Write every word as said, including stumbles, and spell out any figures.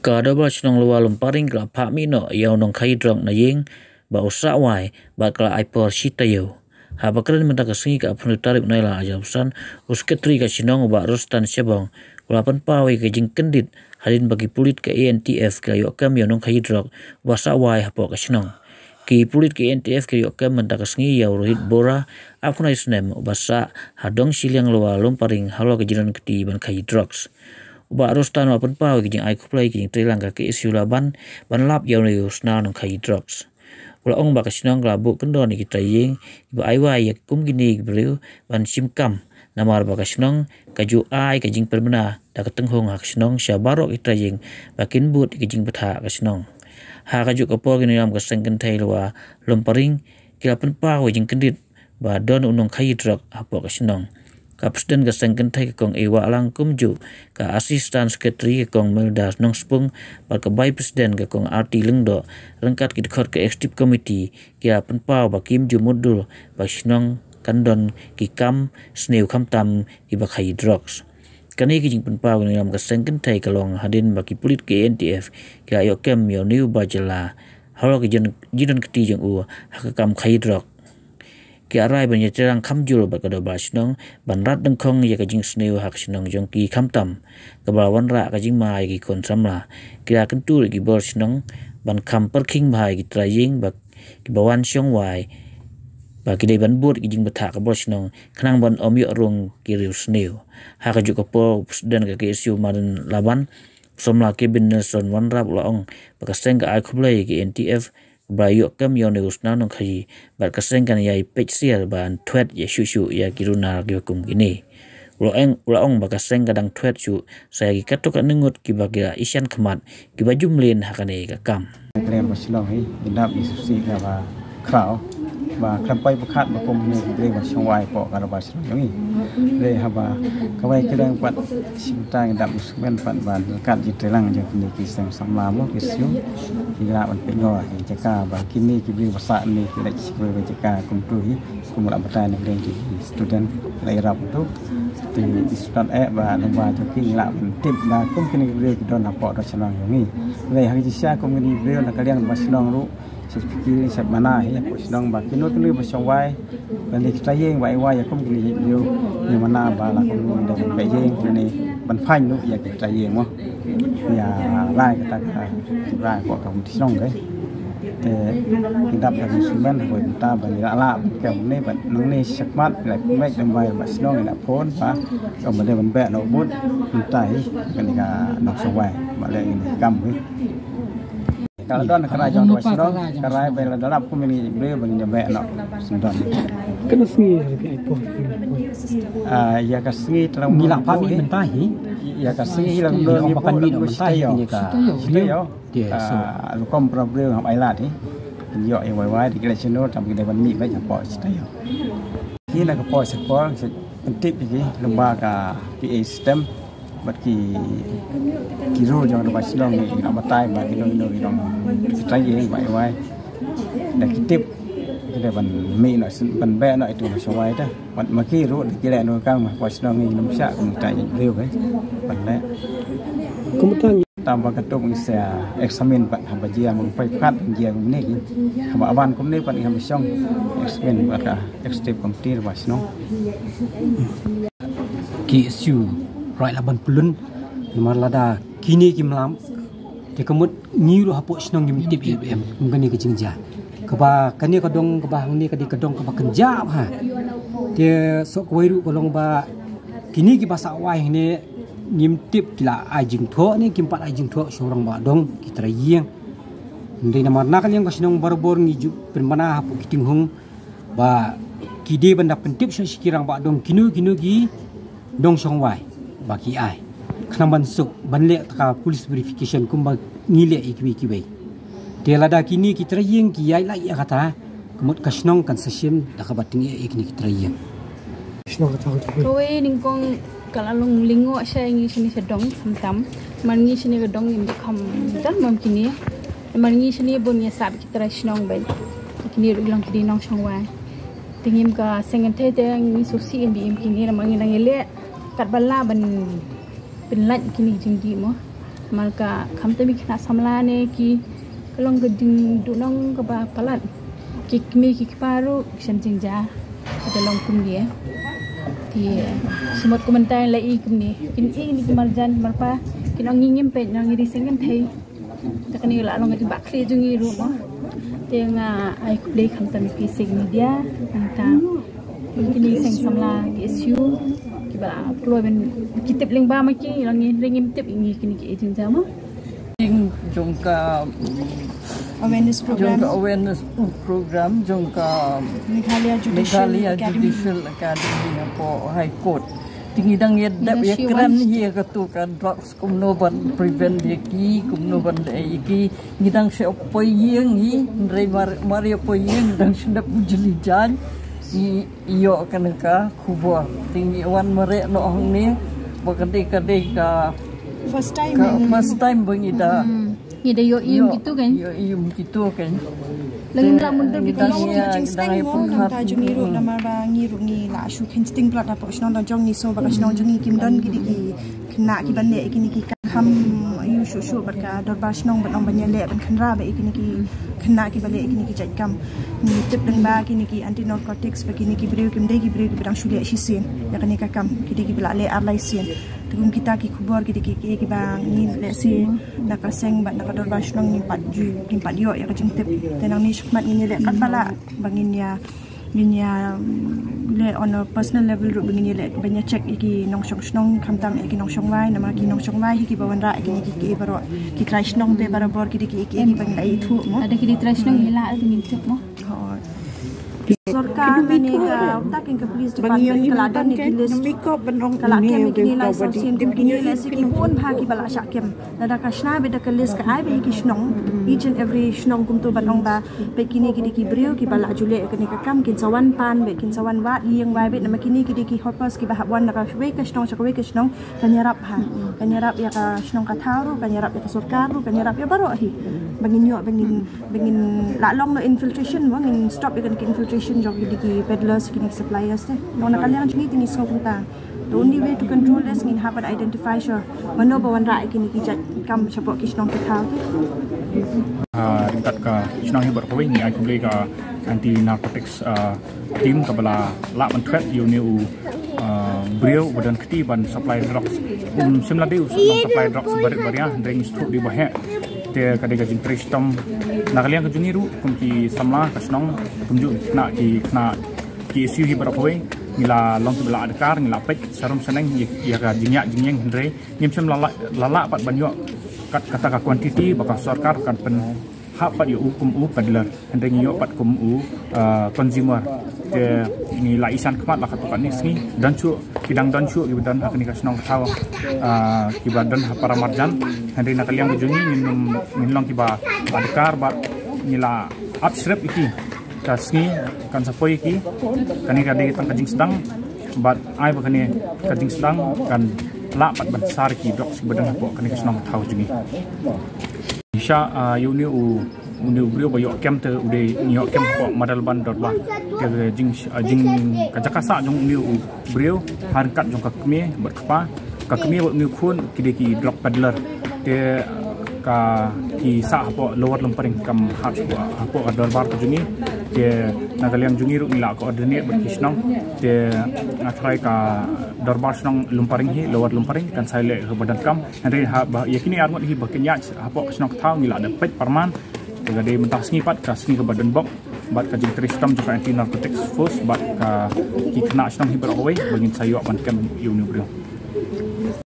Ka dorbar shnong Lower Lumparing ka la phah mih noh ïa u nongkhaïi drok na ïing ba u sah wai bad ka la ai por shi taïew. Ha ba kren mynta ka sngi ka arphew tarik u Nailar ar hajar arphew san, u Secretary ka shnong u Bah Rostan Shabong u la pynpaw ïa ka jingkyndit hadien ba ki pulit ka A N T F ki la ïoh kem ïa u nongkhaïi drok uba sah wai hapoh ka shnong. Ki pulit ka A N T F ki la ïoh kem mynta ka sngi ïa u Rohit Bora, arphew khyndai snem, uba sah ha dong shiliang Lower Lumparing halor ka jingdon kti ban khaïi drugs. U Bah Rostan u la pynpaw ïa ka jingai khublei ïa ka jingtreilang ka K S U Laban ban lap ïa une u snar nongkhaïi drugs. U la ong ba ka shnong ka la buh kyndon ïa ki trai ïing kiba ai wai ïa kum kine ki briew ban shim kam, namar ba ka shnong ka ju ai ka jingpynbna da ka tynghong ha ka shnong sha baroh ki trai ïing ba kin bud ïa ka jingbthah ka shnong. Ha kajuh ka por, ki nongïalam ka seng kynthei Lower Lumparing ki la pynpaw ïa ka jingkyndit ba don u nongkhaïi drok hapoh ka shnong. Ka President ka seng kynthei ka Kong A Wahlang kumjuh ka Assistant Secretary ka Kong Melda Nongspung bad ka Vice President ka Kong Arti Lyngdoh ryngkat ki dkhot ka Executive Committee ki la pynpaw ba kim ju mutdur ba ka shnong kan don ki kam sniew khamtam kiba khaïi drugs. Kane ka jingpynpaw ka nongïalam ka seng kynthei ka long hadien ba ki pulit ka A N T F ki la ïoh kem ïa une u bah jylla halor ka jin-, jingdon kti jong u ha ka kam khaïi drok. Ki la rai ban ïatreilang kham jur bad ka dorbar shnong ban rat dyngkhong ïa ka jingsniew ha ka shnong jong ki khamtam kaba la wanrah ka jingma ïa ki khun samla. Ki la kyntu ïa ki bor shnong ban kham pyrkhing bha ïa ki trai ïing ba kiba wan shong wai ba ki dei ban bud ïa ka jingbthah ka bor shnong khnang ban ym ïoh rung ki riewsniew. Ha kajuh ka por, u President ka K S U Madan Laban, u samla Kevin Nelson Wanrap, u la ong ba ka seng ka ai khublei ïa ka A N T F ba la ïoh kem ïa une u snar nongkhaïi bad ka seng kan ïai peit sir ban thwet ïa shuh shuh ïa ki runar kiba kum kine. U la ong, u la ong ba ka seng ka dang thwet shuh sa ïa ki katto katne ngut kiba ki la ïashem khmat kiba ju mlien ha kane ka kam. Kren ba shnong hi, ngi dap ngi sngewsih kaba khraw ba khlem poi pyrkhat ba kum kine ki briew ba shong wai hapoh ka dorbar shnong jong ngi. Hynrei haba kawei ka liang pat, shi bynta ngi dap ngi sngewbha pat ba ryngkat jingtreilang jong kine ki seng samla mo, ki shu, ngi lah ban peit noh ïa ka jaka ba kine ki briew ba sah ne ki leit sha kawei ka jaka kumtu hi. Kum la batai na ka liang ki student la ïarap tu. Te ki student eh ba lyngba jong ki ngi lah ban tip ba kum kine ki briew ki don hapoh shnong jong ngi. Hynrei ha ka jingshisha kum kine ki briew na ka liang dorbar shnong ruh, sha phi ki, sha mana hi hapoh shnong ba kino kino ba shong wai lane ki trai ïing ba ai wai ïa kum kine ki briew, ngi mana ba la kumno ngi dei ban beh ïing lane ban fine noh ïa ki trai ïing mo. Ïa lai kata ka, ki rai hapoh ka komiti shnong ka. Te ngi dap da ka sngewsih ha kawei ka bynta ba ngi la lah ban kem ne ba nangne shakhmat ngi la pynbeit lem bad dorbar shnong, ngi la phone ba ka ba dei ban beh noh bud mynta hi kane ka nongshong wai ba leh ngi kam hi. Ka la don ka rai jong dorbar shnong, ka rai ba la dap kum kine ki briew ba ngin ïa beh noh syndon. Kano sngi ri ai por? Ah, ïa ka sngi tang ngi la pha mih mynta hi. Ïa ka sngi la don ba kan mih mynta hi, ïa ka. Ïa, so rukom para briew ngam ai lad hi. Ïoh ïa wai wai di kila chino tam ki dei ban mih bad hapoh sita ïoh. Ki na ka por sha por, sha pyntip ki lyngba ka P A system bad ki, ki rule jong ka dorbar shnong, ngi la batai ba kino kino ki nong, ki trai ïing ba ai wai. Da ki tip ki dei ban mih noh, ban beh noh ïa utu u nongshong wai te. Bad ma ki ruh da ki leh noh kang, hapoh shnong ngi ym shah kum kita ïa ki briew ki ban leh. Kumta ngi tam ba katto ngi sa examine bad haba jia, ma poi pyrkhat ban jia kumne ki. Haba aban kumne bad ngi haba shong examine bad ka executive committee dorbar shnong. Ki issue right la ban pynlong namar lada kine kim lam, te ka mut ngi ruh hapoh shnong ngim tip ïa em kum kane ka jingjia. Kaba kane ka dong kaba hangne ka dei ka dong kaba kynjah bha. Te soh kawei ruh ka long ba kine kiba sah wai hangne ngim tip ki la ai jingthoh ne kim pat ai jingthoh sha u rangbah dong, ki trai ïing. Hynrei namar na ka liang ka shnong barabor ngi ju pynbna hapoh ki tynghong ba ki dei ban da pyntip sha ki rangbah dong kino kino ki nongshong wai ba ki ai, khnang ban suk ban leh ka police verification kumba ngi leh ïa kiwei kiwei. Te lada kine ki trai ïing ki ïai lait ïa kata, ka mut ka shnong kan sa shim da kaba tyngeh ïa kine ki trai ïing. Kawei nyngkong ka la long lyngngoh sha ngi shane sha dong khamtam. Namar ngi shane ka dong ngim ju kham don bam kine. Namar ngi shane bun ngi sah ki trai shnong bad kine ruh ki long ki dei nongshong wai. Te ngim, ka seng kynthei te ngi sngewsih ïa ngi im kine namar ngi nang ïaleh katba lah ban pynlait kine ki jingdih mo. Namar ka khamtam ki khynnah samla ne ki ka long ka jingduhnong kaba palat. Ki kmie ki kpa ruh ki shem jingjia. Ka long kumne. Te sumot kumne, la i kumne. Kin i ni ki marjan marpa. Kin ong ngi ngim peit, ngi ri seng ngim thei. Te kane la long ka jingbakhlia jong ngi ruh mo. Te nga ai khublei khamtam ïa phi Seng Media, nangta kine ki seng samla K S U kiba la kloi ban ki tip lyngba ma ki, la ngi ngim tip ngi kine ki agenda mo. Jong ka, mm, awareness jong program, ka awareness program jong ka Meghalaya Judicial Meghalaya Academy. Judicial Academy hapoh High Court. Te ngi dang ïa dep ïa kren hi ïa katu ka drugs, kumno ban prevent ïa ki, kumno ban leh ïa ki. Ngi dang shu poi ïing hi, hynrei mar, mar ïa poi ïing ngi dang shu dep jli jan. Ngi ïoh kane ka khubor. Te ngi wan mareh noh hangne ba ka dei, ka dei ka first time, ka first time ba ngi da. Hmm. Ngi da ïoh im kitu kan? Ïoh im kitu kan. La ngim lah mundur kitu. Ngi dang ïa, ngi dang ïa pyrkhat. Nangta jong ngi ruh namar ba ngi ruh ngi la shu khein sting palat hapoh shnong, dang jong ngi sngew ba ka shnong jong ngi kim don ki dei ki khynnah kiban leh ïa kine ki kam ïa shuh shuh bad ka dorbar shnong ban ong ban ïaleh ban kynrah bad ïa kine ki khynnah kiba leh ïa kine ki jait kam. Ngi tip lyngba kine ki anti narcotics ba kine ki briew kim dei ki briew kiba dang shu leh shisien ïa kane ka kam, ki dei kiba la leh ar lai sien. Te kum kita ki khubor ki dei ki, ki, kiba ngi lehse na ka seng bad na ka dorbar shnong ngim pat ju, ngim pat ïoh ïa ka jingtip. Te nangne shakhmat ngin ïaleh katba lah ba ngin ïa, ngin ïa, mm, leh on a personal level ruh ba ngin ïaleh ban ïa check ïa ki nongshong shnong khamtam ïa ki nongshong wai, namar ki nongshong wai hi kiba wanrah ïa kine ki, ki baroh ki trai shnong te barabor ki dei ki, ki, kiba ngi la ithuh mo. Lada ki dei trai shnong ngi lah ban ngin tip mo. Hooid. Sorkar ne ka, kumta kein ka police department ka la don ïa ki list, ka la kem ïa kine lai saw sien kum kine, lehse ki bun bha kiba la shah kem. Lada ka shna beit da ka list ka ai beit ïa ki shnong, each and every shnong kumto ban ong ba beit kine ki dei ki briew kiba la ju leh ïa kane ka kam, kin sa wan pan beit, kin sa wan wad ïing wai beit, namar kine ki dei ki hoppers kiba hap wan na kawei ka shnong sha kawei ka shnong, kan ïarap ha, kan ïarap ïa ka shnong ka thaw ruh, kan ïarap ïa ka sorkar ruh, kan ïarap ïa baroh hi. Ba ngin ïoh, ba ngin Ba ngin lah long noh infiltration, ba ngin stop ïa kane ka infiltration jong kine ki peddlers, kine ki suppliers te. Long na ka liang jong ngi te ngi sngew kumta. The only way to control this ngin hap ban identify shuh mano ba wanrah ïa kine ki jait kam shapoh ki shnong ki thaw te. Ah, ryngkat ka shnong hi baroh kawei ngi ai khublei ka anti narcotics, ah, team kaba la lah ban thwet ïa une u, ah, briew ba don kti ban supply drugs. Um shym la dei u supply drugs barit baria, hynrei ngi sngewthuh dei ba heh. Te ka dei ka jingtrei shitom na ka liang ka jong ngi ruh kum ki samla ka shnong, kumjuh ki khynnah, ki khynnah K S U hi baroh kawei, ngi la long kiba la adkar, ngi la peit sharum shaneng ïa, ïa ka jingïaid jingïeng, hynrei ngim shym la lah, la lah pat ban ïoh kat kata ka quantity ba ka sorkar kan pyn hap pat ïa u kum u peddler, hynrei ngi ïoh pat kum u, ah, consumer. Te ngi la ïashem khmat la katto katne sngi, don shuh ki dang don shuh kiba don ha kane ka shnong ka thaw, ah, kiba don ha para marjan, hynrei na ka liang ka jong ngi ngin, ngin long kiba adkar bad ngi la ap shrep ïa ki. Ka sngi kan sa poi ïa ki, kane ka dei tang ka jingsdang bad ai ba kane ka jingsdang kan lah pat ban sar ïa ki drugs kiba don hapoh kane ka shnong ka thaw jong ngi. Shisha, ah, ïa une u, une u briew ba ïoh kem te u dei, ngi ïoh kem hapoh Madanlban Dorbar. Te ka jing, ah, jing, ka jaka sah jong une u briew ha ryngkat jong ka kmie bad kpa. Ka kmie bad une u khun ki dei ki drug peddler. Te ka, ki sah hapoh Lower Lympering, kam ha, hapoh ka dorbar ka jong ngi. Te na ka liang jong ngi ruh ngi la coordinate bad ki shnong. Te nga tharai ka dorbar shnong Lympering hi, Lower Lympering, kan sa leh kaba donkam. Hynrei haba ïa kine arngut hi ba kin ïaid hapoh ka shnong ka thaw ngi la dep peit pyrman. Te ka dei mynta ka sngi pat ka sngi kaba donbok bad ka jingtrei shitom jong ka Anti Narcotics Force bad ka, ki khynnah shnong hi baroh kawei ba ngin sa ïoh ban kem ïa une u briew.